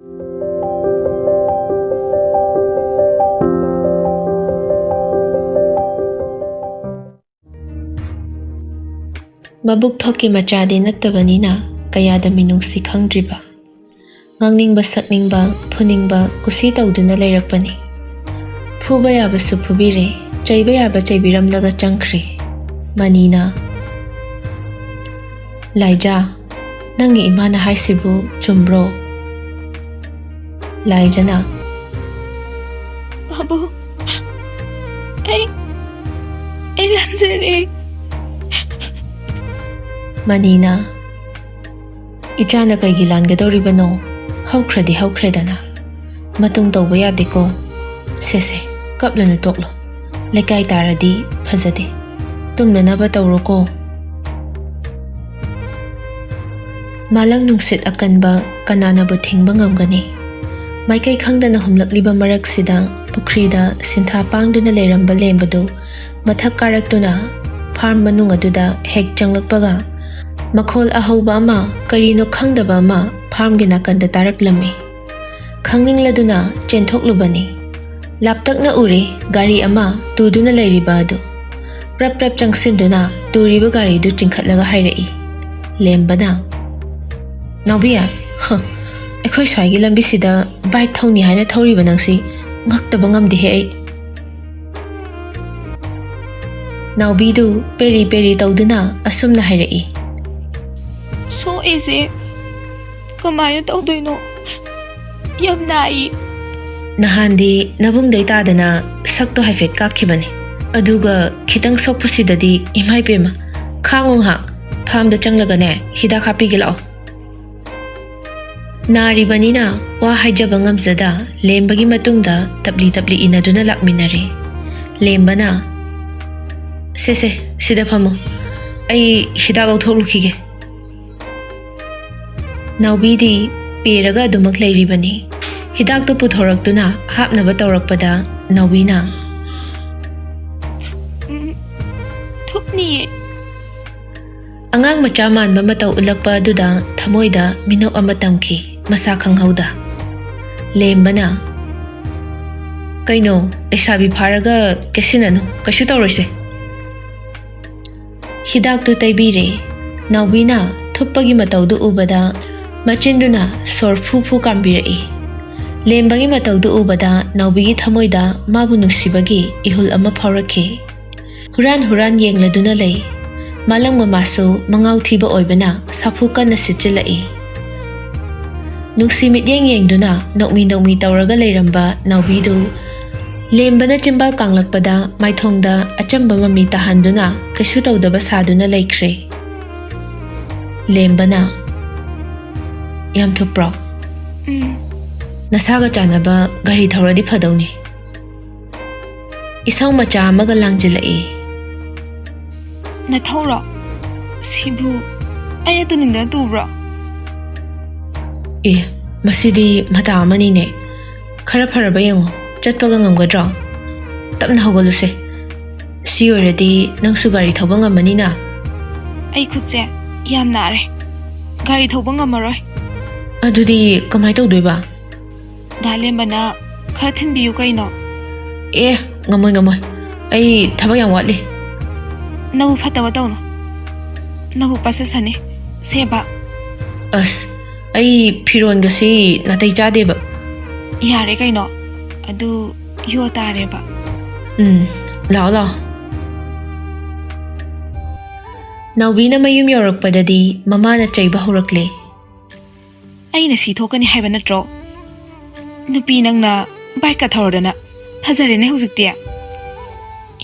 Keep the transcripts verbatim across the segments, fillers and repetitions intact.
ꯃꯕꯨꯛ ꯊꯣꯛꯀꯤ ꯃꯆꯥꯗꯤ ꯅꯠꯇꯕꯅꯤꯅ ꯀꯌꯥꯗ ꯃꯤꯅꯨꯡꯁꯤ ꯈꯪꯗ꯭ꯔꯤꯕ꯫ ꯉꯥꯡꯅꯤꯡꯕ ꯁꯛꯅꯤꯡꯕ ꯐꯨꯅꯤꯡꯕ ꯀꯨꯁꯤ ꯇꯧꯗꯨꯅ ꯂꯩꯔꯛꯄꯅꯤ꯫ ꯐꯨꯕ ꯌꯥꯕꯁꯨ ꯐꯨꯕꯤꯔꯦ, ꯆꯩꯕ ꯌꯥꯕ ꯆꯩꯕꯤꯔꯝꯂꯒ ꯆꯪꯈ꯭ꯔꯦ꯫ ꯃꯅꯤꯅ, "ꯂꯥꯏꯖꯥ, ꯅꯪꯒꯤ ꯏꯃꯥꯅ ꯍꯥꯏꯁꯤꯕꯨ ꯆꯨꯝꯕ꯭ꯔꯣ?" ꯂꯥꯏꯖꯥꯅ, "ꯕꯥꯕꯨ, ꯑꯩ ꯑꯩ ꯂꯥꯟꯖꯔꯦ꯫" ꯃꯅꯤꯅ, "ꯏꯆꯥꯅ ꯀꯩꯒꯤ ꯂꯥꯟꯒꯗꯧꯔꯤꯕꯅꯣ? ꯍꯧꯈ꯭ꯔꯗꯤ ꯍꯧꯈ꯭ꯔꯦꯗꯅ꯫ ꯃꯇꯨꯡ ꯇꯧꯕ ꯌꯥꯗꯦꯀꯣ꯫ ꯁꯦ ꯁꯦ, ꯀꯞꯂꯅꯨ ꯇꯣꯛꯂꯣ꯫ ꯂꯩꯀꯥꯏ ꯇꯥꯔꯗꯤ ꯐꯖꯗꯦ꯫ ꯇꯨꯝꯅꯅꯕ ꯇꯧꯔꯣꯀꯣ꯫" ꯃꯥꯂꯪ ꯅꯨꯡꯁꯤꯠ ꯑꯀꯟꯕ ꯀꯅꯥꯅꯕꯨ ꯊꯤꯡꯕ ꯉꯝꯒꯅꯤ? ꯃꯥꯏꯀꯩ ꯈꯪꯗꯅ ꯍꯨꯝꯂꯛꯂꯤꯕ ꯃꯔꯛꯁꯤꯗ ꯄꯨꯈ꯭ꯔꯤꯗ ꯁꯤꯟꯊꯥ ꯄꯥꯡꯗꯨꯅ ꯂꯩꯔꯝꯕ ꯂꯦꯝꯕꯗꯨ ꯃꯊꯛ ꯀꯥꯔꯛꯇꯨꯅ ꯐꯥꯔꯝ ꯃꯅꯨꯡ ꯑꯗꯨꯗ ꯍꯦꯛ ꯆꯪꯂꯛꯄꯒ ꯃꯈꯣꯜ ꯑꯍꯧꯕ ꯑꯃ, ꯀꯔꯤꯅꯣ ꯈꯪꯗꯕ ꯑꯃ ꯐꯥꯔꯝꯒꯤ ꯅꯥꯀꯟꯗ ꯇꯥꯔꯛꯂꯝꯃꯤ꯫ ꯈꯪꯅꯤꯡꯂꯗꯨꯅ ꯆꯦꯟꯊꯣꯛꯂꯨꯕꯅꯤ꯫ ꯂꯥꯞꯇꯛꯅ ꯎꯔꯦ ꯒꯥꯔꯤ ꯑꯃ ꯇꯨꯗꯨꯅ ꯂꯩꯔꯤꯕ ꯑꯗꯨ꯫ ꯄ꯭ꯔꯞ ꯄ꯭ꯔꯞ ꯆꯪꯁꯤꯟꯗꯨꯅ ꯇꯨꯔꯤꯕ ꯒꯥꯔꯤꯗꯨ ꯆꯤꯡꯈꯠꯂꯒ ꯍꯥꯏꯔꯛꯏ꯫ ꯂꯦꯝꯕꯅ, "ꯅꯥꯎꯕꯤ, ꯍ, ꯑꯩꯈꯣꯏ ꯁ꯭ꯋꯥꯏꯒꯤ ꯂꯝꯕꯤꯁꯤꯗ ꯕꯥꯏꯛ ꯊꯧꯅꯤ ꯍꯥꯏꯅ ꯊꯧꯔꯤꯕ ꯅꯪꯁꯤ ꯉꯛꯇꯕ ꯉꯝꯗꯦꯍꯦ ꯑꯩ꯫" ꯅꯥꯎꯕꯤꯗꯨ ꯄꯦꯔꯤ ꯄꯦꯔꯤ ꯇꯧꯗꯨꯅ ꯑꯁꯨꯝꯅ ꯍꯥꯏꯔꯛꯏ꯫ "ꯁꯣꯛꯏꯁꯦ ꯀꯃꯥꯏꯅ ꯇꯧꯗꯣꯏꯅꯣ? ꯌꯥꯝ ꯅꯥꯏ꯫" "ꯅꯍꯥꯟꯗꯤ ꯅꯕꯨꯡꯗꯩ ꯇꯥꯗꯅ ꯁꯛꯇꯣ ꯍꯥꯏꯐꯦꯠ ꯀꯥꯛꯈꯤꯕꯅꯤ꯫ ꯑꯗꯨꯒ ꯈꯤꯇꯪ ꯁꯣꯛꯄꯁꯤꯗꯗꯤ, ꯏꯃꯥ ꯏꯕꯦꯝꯃ, ꯈꯥꯡꯉꯣ ꯉꯍꯥꯛ, ꯐꯥꯝꯗ ꯆꯪꯂꯒꯅꯦ ꯍꯤꯗꯥꯛ ꯍꯥꯞꯄꯤꯒꯦ ꯂꯥꯛꯑꯣ꯫" ꯅꯥꯔꯤꯕꯅꯤꯅ ꯋꯥ ꯍꯥꯏꯖꯕ ꯉꯝꯖꯗ ꯂꯦꯝꯕꯒꯤ ꯃꯇꯨꯡꯗ ꯇꯞꯂꯤ ꯇꯞꯂꯤ ꯏꯟꯅꯗꯨꯅ ꯂꯥꯛꯃꯤꯟꯅꯔꯦ꯫ ꯂꯦꯝꯕꯅ, "ꯁꯦ ꯁꯦ, ꯁꯤꯗ ꯐꯝꯃꯣ, ꯑꯩ ꯍꯤꯗꯥꯛ ꯂꯧꯊꯣꯛꯂꯨꯈꯤꯒꯦ꯫" ꯅꯥꯎꯕꯤꯗꯤ ꯄꯦꯔꯒ ꯑꯗꯨꯃꯛ ꯂꯩꯔꯤꯕꯅꯤ꯫ ꯍꯤꯗꯥꯛꯇꯨ ꯄꯨꯊꯣꯔꯛꯇꯨꯅ ꯍꯥꯞꯅꯕ ꯇꯧꯔꯛꯄꯗ ꯅꯥꯎꯕꯤꯅ, "ꯎꯝ, ꯊꯨꯞꯅꯤꯌꯦ꯫" ꯑꯉꯥꯡ ꯃꯆꯥ ꯃꯥꯟꯕ ꯃꯇꯧ ꯎꯠꯂꯛꯄ ꯑꯗꯨꯗ ꯊꯃꯣꯏꯗ ꯃꯤꯅꯣꯛ ꯑꯃ ꯇꯝꯈꯤ, ꯃꯁꯥ ꯈꯪꯍꯧꯗ꯫ ꯂꯦꯝꯕꯅ, "ꯀꯩꯅꯣ, ꯂꯩꯁꯥꯕꯤ ꯐꯥꯔꯒ ꯀꯦꯁꯤꯟꯅꯅꯨ, ꯀꯩꯁꯨ ꯇꯧꯔꯣꯏꯁꯦ꯫" ꯍꯤꯗꯥꯛꯇꯨ ꯇꯩꯕꯤꯔꯦ꯫ ꯅꯥꯎꯕꯤꯅ ꯊꯨꯞꯄꯒꯤ ꯃꯇꯧꯗꯨ ꯎꯕꯗ ꯃꯆꯤꯟꯗꯨꯅ ꯁꯣꯔ ꯐꯨ ꯐꯨ ꯀꯥꯝꯕꯤꯔꯛꯏ꯫ ꯂꯦꯝꯕꯒꯤ ꯃꯇꯧꯗꯨ ꯎꯕꯗ ꯅꯥꯎꯕꯤꯒꯤ ꯊꯃꯣꯏꯗ ꯃꯥꯕꯨ ꯅꯨꯡꯁꯤꯕꯒꯤ ꯏꯍꯨꯜ ꯑꯃ ꯐꯥꯎꯔꯛꯈꯤ꯫ ꯍꯨꯔꯥꯟ ꯍꯨꯔꯥꯟ ꯌꯦꯡꯂꯗꯨꯅ ꯂꯩ꯫ ꯃꯥꯂꯪ ꯃꯃꯥꯁꯨ ꯃꯉꯥꯎ ꯊꯤꯕ ꯑꯣꯏꯕꯅ ꯁꯥꯐꯨ ꯀꯟꯅ ꯁꯤꯠꯆꯤꯜꯂꯛꯏ꯫ ꯅꯨꯡꯁꯤ ꯃꯤꯠꯌꯦꯡ ꯌꯦꯡꯗꯨꯅ ꯅꯣꯛꯃꯤ ꯅꯣꯛꯃꯤ ꯇꯧꯔꯒ ꯂꯩꯔꯝꯕ ꯅꯥꯎꯕꯤꯗꯨ ꯂꯦꯝꯕꯅ ꯆꯤꯝꯕꯥꯜ ꯀꯥꯡꯂꯛꯄꯗ ꯃꯥꯏꯊꯣꯡꯗ ꯑꯆꯝꯕ ꯃꯃꯤ ꯇꯥꯍꯟꯗꯨꯅ ꯀꯩꯁꯨ ꯇꯧꯗꯕ ꯁꯥꯗꯨꯅ ꯂꯩꯈ꯭ꯔꯦ꯫ ꯂꯦꯝꯕꯅ, "ꯌꯥꯝ ꯊꯨꯞꯄ꯭ꯔꯣ? ꯎꯝ꯫ ꯅꯁꯥꯒ ꯆꯥꯟꯅꯕ ꯒꯥꯔꯤ ꯊꯧꯔꯗꯤ ꯐꯗꯧꯅꯤ꯫" ꯏꯁꯧ ꯃꯆꯥ ꯑꯃꯒ ꯂꯥꯡꯖꯤꯜꯂꯛꯏ꯫ "ꯅꯊꯧꯔꯣ? ꯁꯤꯕꯨ ꯑꯩꯅ ꯇꯨꯅꯤꯡꯗꯅ ꯇꯨꯕ꯭ꯔꯣ?" "ꯑꯦ, ꯃꯁꯤꯗꯤ ꯃꯇꯥ ꯑꯃꯅꯤꯅꯦ꯫ ꯈꯔ ꯐꯔꯕ ꯌꯦꯡꯉꯣ, ꯆꯠꯄꯒ ꯉꯝꯒꯗ꯭ꯔꯣ? ꯇꯞꯅ ꯍꯧꯒꯠꯂꯨꯁꯦ꯫ ꯁꯤ ꯑꯣꯏꯔꯗꯤ ꯅꯪꯁꯨ ꯒꯥꯔꯤ ꯊꯧꯕ ꯉꯝꯃꯅꯤꯅ꯫" "ꯑꯩ ꯈꯨꯠꯁꯦ ꯌꯥꯝ ꯅꯥꯔꯦ꯫ ꯒꯥꯔꯤ ꯊꯧꯕ ꯉꯝꯃꯔꯣꯏ꯫" "ꯑꯗꯨꯗꯤ ꯀꯃꯥꯏ ꯇꯧꯗꯣꯏꯕ?" "ꯗꯥ ꯂꯦꯝꯕꯅ ꯈꯔ ꯊꯤꯟꯕꯤꯌꯨ ꯀꯩꯅꯣ꯫" "ꯑꯦ, ꯉꯝꯃꯣꯏ, ꯉꯝꯃꯣꯏ꯫ ꯑꯩ ꯊꯕꯛ ꯌꯥꯝ ꯋꯥꯠꯂꯤ꯫" "ꯅꯕꯨ ꯐꯠꯇꯕ ꯇꯧꯅꯨ꯫ ꯅꯕꯨ ꯄꯠꯁ ꯁꯅꯤ꯫ ꯁꯦꯕ꯫" "ꯑꯁ, ꯑꯩ ꯐꯤꯔꯣꯟꯒꯁꯤ ꯅꯥꯇꯩ ꯆꯥꯗꯦꯕ꯫" "ꯌꯥꯔꯦ ꯀꯩꯅꯣ, ꯑꯗꯨ ꯌꯣ ꯇꯥꯔꯦꯕ꯫" "ꯎꯝ, ꯂꯥꯛꯑꯣ, ꯂꯥꯛꯑꯣ꯫" ꯅꯥꯎꯕꯤꯅ ꯃꯌꯨꯝ ꯌꯧꯔꯛꯄꯗꯗꯤ ꯃꯃꯥꯅ ꯆꯩꯕ ꯍꯧꯔꯛꯂꯦ꯫ "ꯑꯩꯅ ꯁꯤ ꯊꯣꯛꯀꯅꯤ ꯍꯥꯏꯕ ꯅꯠꯇ꯭ꯔꯣ? ꯅꯨꯄꯤ ꯅꯪꯅ ꯕꯥꯏꯛꯀ ꯊꯧꯔꯗꯅ꯫ ꯐꯖꯔꯦꯅꯦ ꯍꯧꯖꯤꯛꯇꯤ꯫"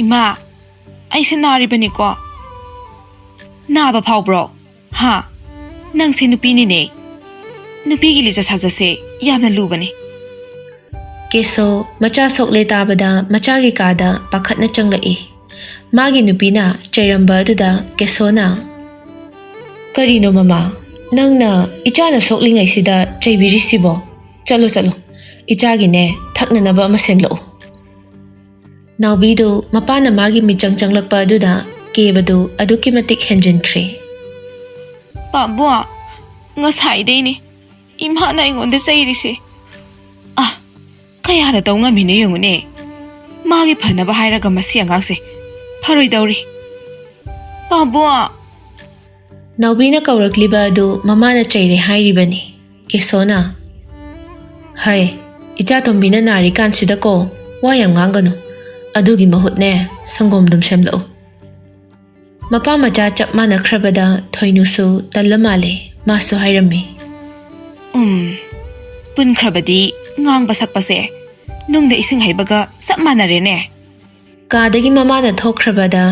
"ꯏꯃꯥ, ꯑꯩꯁꯦ ꯅꯥꯔꯤꯕꯅꯤꯀꯣ꯫" "ꯅꯥꯕ ꯐꯥꯎꯕ꯭ꯔꯣ? ꯍꯥ? ꯅꯪꯁꯦ ꯅꯨꯄꯤꯅꯤꯅꯦ꯫ ꯅꯨꯄꯤꯒꯤ ꯂꯤꯆꯠ ꯁꯥꯖꯠꯁꯦ ꯌꯥꯝꯅ ꯂꯨꯕꯅꯤ꯫" ꯀꯦꯁꯣ ꯃꯆꯥ ꯁꯣꯛꯂꯦ ꯇꯥꯕꯗ ꯃꯆꯥꯒꯤ ꯀꯥꯗ ꯄꯥꯈꯠꯅ ꯆꯪꯂꯛꯏ꯫ ꯃꯥꯒꯤ ꯅꯨꯄꯤꯅ ꯆꯩꯔꯝꯕ ꯑꯗꯨꯗ ꯀꯦꯁꯣꯅ, "ꯀꯔꯤꯅꯣ ꯃꯃꯥ, ꯅꯪꯅ ꯏꯆꯥꯅ ꯁꯣꯛꯂꯤꯉꯩꯁꯤꯗ ꯆꯩꯕꯤꯔꯤꯁꯤꯕꯣ? ꯆꯠꯂꯣ, ꯆꯠꯂꯣ, ꯏꯆꯥꯒꯤꯅꯦ ꯊꯛꯅꯅꯕ ꯑꯃ ꯁꯦꯝꯂꯛꯎ꯫" ꯅꯥꯎꯕꯤꯗꯨ ꯃꯄꯥꯅ ꯃꯥꯒꯤ ꯃꯤꯆꯪ ꯆꯪꯂꯛꯄ ꯑꯗꯨꯗ ꯀꯦꯕꯗꯨ ꯑꯗꯨꯛꯀꯤ ꯃꯇꯤꯛ ꯍꯦꯟꯖꯤꯟꯈ꯭ꯔꯦ꯫ "ꯄꯥꯕꯨꯡ, ꯉꯁꯥꯏꯗꯩꯅꯦ ꯏꯃꯥꯅ ꯑꯩꯉꯣꯟꯗ ꯆꯩꯔꯤꯁꯦ꯫ ꯀꯌꯥꯗ ꯇꯧ ꯉꯝꯃꯤꯅꯣ ꯌꯦꯡꯉꯨꯅꯦ꯫ ꯃꯥꯒꯤ ꯐꯅꯕ ꯍꯥꯏꯔꯒ ꯃꯁꯤ ꯑꯉꯥꯡꯁꯦ ꯐꯔꯣꯏꯗꯧꯔꯤ꯫ ꯄꯥꯕꯣ! ꯅꯥꯎꯕꯤꯅ ꯀꯧꯔꯛꯂꯤꯕ ꯑꯗꯨ ꯃꯃꯥꯅ ꯆꯩꯔꯦ ꯍꯥꯏꯔꯤꯕꯅꯤ꯫ ꯀꯦꯁꯣꯅ, "ꯍꯩ, ꯏꯆꯥ ꯇꯣꯝꯕꯤꯅ ꯅꯥꯔꯤꯀꯥꯟꯁꯤꯗꯀꯣ, ꯋꯥ ꯌꯥꯝ ꯉꯥꯡꯒꯅꯨ꯫ ꯑꯗꯨꯒꯤ ꯃꯍꯨꯠꯅꯦ, ꯁꯪꯒꯣꯝꯗꯨꯝ ꯁꯦꯝꯂꯛꯎ"꯫ ꯃꯄꯥ ꯃꯆꯥ ꯆꯞ ꯃꯥꯟꯅꯈ꯭ꯔꯕꯗ ꯊꯣꯏꯅꯨꯁꯨ ꯇꯜꯂ ꯃꯥꯜꯂꯦ꯫ ꯃꯥꯁꯨ ꯍꯥꯏꯔꯝꯃꯤ, "ꯎꯝ, ꯄꯨꯟꯈ꯭ꯔꯕꯗꯤ ꯉꯥꯡꯕ ꯁꯛꯄꯁꯦ ꯅꯨꯡꯗ ꯏꯁꯤꯡ ꯍꯩꯕꯒ ꯆꯞ ꯃꯥꯟꯅꯔꯦꯅꯦ"꯫ ꯀꯥꯗꯒꯤ ꯃꯃꯥꯅ ꯊꯣꯛꯈ꯭ꯔꯕꯗ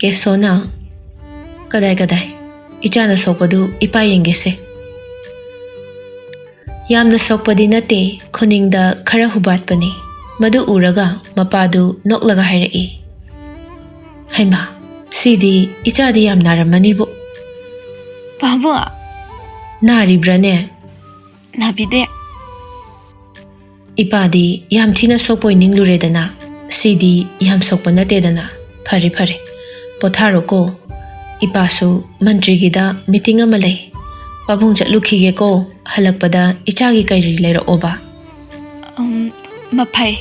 ꯀꯦꯁꯣꯅ, "ꯀꯗꯥꯏ ꯀꯗꯥꯏ, ꯏꯆꯥꯅ ꯁꯣꯛꯄꯗꯨ ꯏꯄꯥ ꯌꯦꯡꯒꯦꯁꯦ"꯫ ꯌꯥꯝꯅ ꯁꯣꯛꯄꯗꯤ ꯅꯠꯇꯦ, ꯈꯨꯅꯤꯡꯗ ꯈꯔ ꯍꯨꯕꯥꯠꯄꯅꯤ꯫ ꯃꯗꯨ ꯎꯔꯒ ꯃꯄꯥꯗꯨ ꯅꯣꯛꯂꯒ ꯍꯥꯏꯔꯛꯏ, "ꯍꯩꯃꯥ, ꯁꯤꯗꯤ ꯏꯆꯥꯗꯤ ꯌꯥꯝ ꯅꯥꯔꯝꯃꯅꯤꯕꯨ"꯫ "ꯄꯥꯕꯨ"꯫ "ꯅꯥꯔꯤꯕ꯭ꯔꯥꯅꯦ?" "ꯅꯥꯕꯤꯗꯦ"꯫ "ꯏꯄꯥꯗꯤ ꯌꯥꯝ ꯊꯤꯅ ꯁꯣꯛꯄꯣꯏ ꯅꯤꯡꯂꯨꯔꯦꯗꯅ, ꯁꯤꯗꯤ ꯌꯥꯝ ꯁꯣꯛꯄ ꯅꯠꯇꯦꯗꯅ꯫ ꯐꯔꯦ ꯐꯔꯦ, ꯄꯣꯊꯥꯔꯣꯀꯣ꯫ ꯏꯄꯥꯁꯨ ꯃꯟꯇ꯭ꯔꯤꯒꯤꯗ ꯃꯤꯇꯤꯡ ꯑꯃ ꯂꯩ꯫ ꯄꯥꯕꯨꯡ ꯆꯠꯂꯨꯈꯤꯒꯦꯀꯣ, ꯍꯜꯂꯛꯄꯗ ꯏꯆꯥꯒꯤ ꯀꯔꯤ ꯂꯩꯔꯛꯑꯣꯕ"꯫ "ꯎꯝ, ꯃꯐꯩ"꯫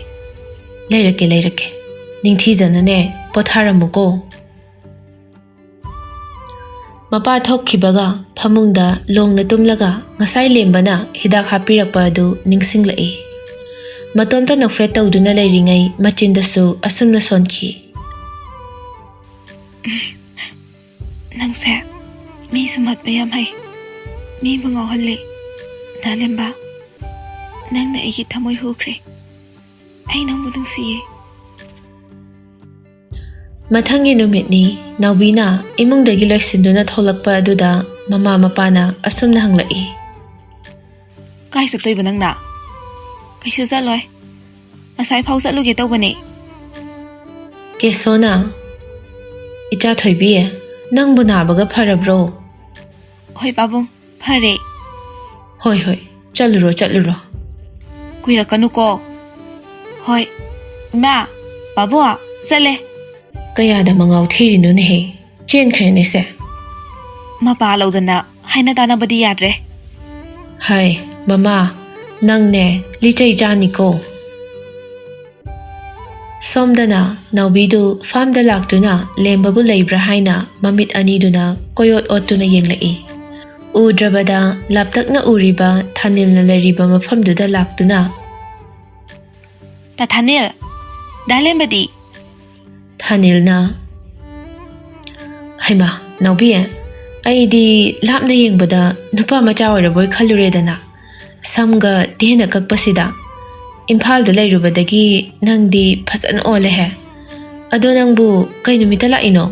"ꯂꯩꯔꯛꯀꯦ, ꯂꯩꯔꯛꯀꯦ꯫ ꯅꯤꯡꯊꯤꯖꯅꯅꯦ ꯄꯣꯊꯥꯔꯝꯃꯨꯀꯣ"꯫ ꯃꯄꯥ ꯊꯣꯛꯈꯤꯕꯒ ꯐꯃꯨꯡꯗ ꯂꯣꯡꯅ ꯇꯨꯝꯂꯒ ꯉꯁꯥꯏ ꯂꯦꯝꯕꯅ ꯍꯤꯗꯥꯛ ꯍꯥꯞꯄꯤꯔꯛꯄ ꯑꯗꯨ ꯅꯤꯡꯁꯤꯡꯂꯛꯏ꯫ ꯃꯇꯣꯝꯇ ꯅꯣꯛꯐꯦꯠ ꯇꯧꯗꯨꯅ ꯂꯩꯔꯤꯉꯩ ꯃꯆꯤꯟꯗꯁꯨ ꯑꯁꯨꯝꯅ ꯁꯣꯟꯈꯤ꯫ "ꯅꯪꯁꯦ ꯃꯤ ꯁꯨꯝꯍꯠꯄ ꯌꯥꯝ ꯍꯩ꯫ ꯃꯤꯕꯨ ꯉꯥꯎꯍꯜꯂꯤ꯫ ꯗꯥꯂꯦꯝꯕ, ꯅꯪꯅ ꯑꯩꯒꯤ ꯊꯃꯣꯏ ꯍꯨꯈ꯭ꯔꯦ꯫ ꯑꯩ ꯅꯪꯕꯨ ꯅꯨꯡꯁꯤꯌꯦ"꯫ ꯃꯊꯪꯒꯤ ꯅꯨꯃꯤꯠꯅꯤ꯫ ꯅꯥꯎꯕꯤꯅ ꯏꯃꯨꯡꯗꯒꯤ ꯂꯣꯏꯁꯤꯟꯗꯨꯅ ꯊꯣꯛꯂꯛꯄ ꯑꯗꯨꯗ ꯃꯃꯥ ꯃꯄꯥꯅ ꯑꯁꯨꯝꯅ ꯍꯪꯂꯛꯏ꯫ "ꯀꯥꯏ ꯆꯠꯇꯣꯏꯕ ꯅꯪꯅ?" "ꯀꯩꯁꯨ ꯆꯠꯂꯣꯏ꯫ ꯉꯁꯥꯏ ꯐꯥꯎ ꯆꯠꯂꯨꯒꯦ ꯇꯧꯕꯅꯦ"꯫ ꯀꯦꯁꯣꯅ, "ꯏꯆꯥ ꯊꯣꯏꯕꯤ, ꯅꯪꯕꯨ ꯅꯥꯕꯒ ꯐꯔꯕ꯭ꯔꯣ?" "ꯍꯣꯏ ꯄꯥꯕꯨꯡ, ꯐꯔꯦ"꯫ "ꯍꯣꯏ ꯍꯣꯏ, ꯆꯠꯂꯨꯔꯣ ꯆꯠꯂꯨꯔꯣ"꯫ "ꯀꯨꯏꯔꯛꯀꯅꯨꯀꯣ"꯫ "ꯍꯣꯏ"꯫ "ꯏꯃꯥ, ꯄꯥꯕꯨꯡ, ꯆꯠꯂꯦ"꯫ "ꯀꯌꯥꯗ ꯃꯉꯥꯎ ꯊꯤꯔꯤꯅꯣꯅꯦꯍꯦ, ꯆꯦꯟꯈ꯭ꯔꯦꯅꯦꯁꯦ"꯫ "ꯃꯄꯥ ꯂꯧꯗꯅ ꯍꯥꯏꯅ ꯇꯥꯅꯕꯗꯤ ꯌꯥꯗ꯭ꯔꯦ"꯫ "ꯍꯥꯏ, ꯃꯃꯥ, ꯅꯪꯅꯦ ꯂꯤꯆꯩ ꯆꯥꯅꯤꯀꯣ꯫ ꯁꯣꯝꯗꯅ ꯅꯥꯎꯕꯤꯗꯨ ꯐꯥꯝꯗ ꯂꯥꯛꯇꯨꯅ ꯂꯦꯝꯕꯕꯨ ꯂꯩꯕ꯭ꯔꯥ ꯍꯥꯏꯅ ꯃꯃꯤꯠ ꯑꯅꯤꯗꯨꯅ ꯀꯣꯏꯑꯣꯠ ꯑꯣꯠꯇꯨꯅ ꯌꯦꯡꯂꯛꯏ꯫ ꯎꯗ꯭ꯔꯕꯗ ꯂꯥꯞꯇꯛꯅ ꯎꯔꯤꯕ ꯊꯥꯅꯤꯜꯅ ꯂꯩꯔꯤꯕ ꯃꯐꯝꯗꯨꯗ ꯂꯥꯛꯇꯨꯅ, "ꯇꯥ ꯊꯥꯅꯤꯜ, ꯗꯥ ꯂꯦꯝꯕꯗꯤ?" ꯊꯥꯅꯤꯜꯅ, "ꯍꯩꯃꯥ, ꯅꯥꯎꯕꯤ, ꯑꯩꯗꯤ ꯂꯥꯞꯅ ꯌꯦꯡꯕꯗ ꯅꯨꯄꯥ ꯃꯆꯥ ꯑꯣꯏꯔꯕꯣꯏ ꯈꯜꯂꯨꯔꯦꯗꯅ꯫ ꯁꯝꯒ ꯇꯦꯟꯅ ꯀꯛꯄꯁꯤꯗ꯫ ꯏꯝꯐꯥꯜꯗ ꯂꯩꯔꯨꯕꯗꯒꯤ ꯅꯪꯗꯤ ꯐꯖꯅ ꯑꯣꯜꯂꯦꯍꯦ꯫ ꯑꯗꯣ ꯅꯪꯕꯨ ꯀꯩ ꯅꯨꯃꯤꯠꯇ ꯂꯥꯛꯏꯅꯣ?"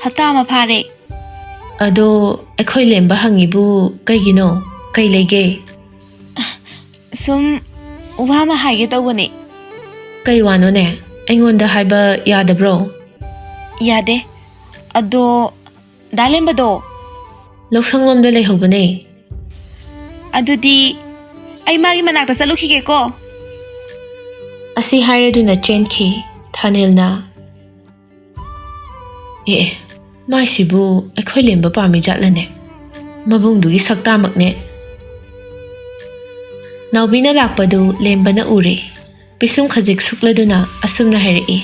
"ꯍꯞꯇꯥ ꯑꯃ ꯐꯥꯔꯦ꯫" "ꯑꯗꯣ ꯑꯩꯈꯣꯏ ꯂꯦꯝꯕ ꯍꯪꯉꯤꯕꯨ ꯀꯩꯒꯤꯅꯣ? ꯀꯩ ꯂꯩꯒꯦ?" "ꯁꯨꯝ ꯋꯥ ꯑꯃ ꯍꯥꯏꯒꯦ ꯇꯧꯕꯅꯦ꯫" "ꯀꯩ ꯋꯥꯅꯣꯅꯦ? ꯑꯩꯉꯣꯟꯗ ꯍꯥꯏꯕ ꯌꯥꯗꯕ꯭ꯔꯣ?" "ꯌꯥꯗꯦ꯫ ꯑꯗꯣ ꯗꯥ ꯂꯦꯝꯕꯗꯣ?" "ꯂꯧꯁꯪꯂꯣꯝꯗ ꯂꯩꯍꯧꯕꯅꯦ꯫" "ꯑꯗꯨꯗꯤ ꯑꯩ ꯃꯥꯒꯤ ꯃꯅꯥꯛꯇ ꯆꯠꯂꯨꯈꯤꯒꯦꯀꯣ꯫" ꯑꯁꯤ ꯍꯥꯏꯔꯗꯨꯅ ꯆꯦꯟꯈꯤ ꯊꯥꯅꯤꯜꯅ꯫ "ꯑꯦ ꯑꯦ, ꯃꯥꯏꯁꯤꯕꯨ ꯑꯩꯈꯣꯏ ꯂꯦꯝꯕ ꯄꯥꯝꯃꯤ ꯖꯥꯠꯂꯅꯦ? ꯃꯕꯨꯡꯗꯨꯒꯤ ꯁꯛꯇꯥꯃꯛꯅꯦ꯫" ꯅꯥꯎꯕꯤꯅ ꯂꯥꯛꯄꯗꯨ ꯂꯦꯝꯕꯅ ꯎꯔꯦ꯫ ꯄꯤꯁꯨꯝ ꯈꯖꯤꯛ ꯁꯨꯛꯂꯗꯨꯅ ꯑꯁꯨꯝꯅ ꯍꯥꯏꯔꯛꯏ,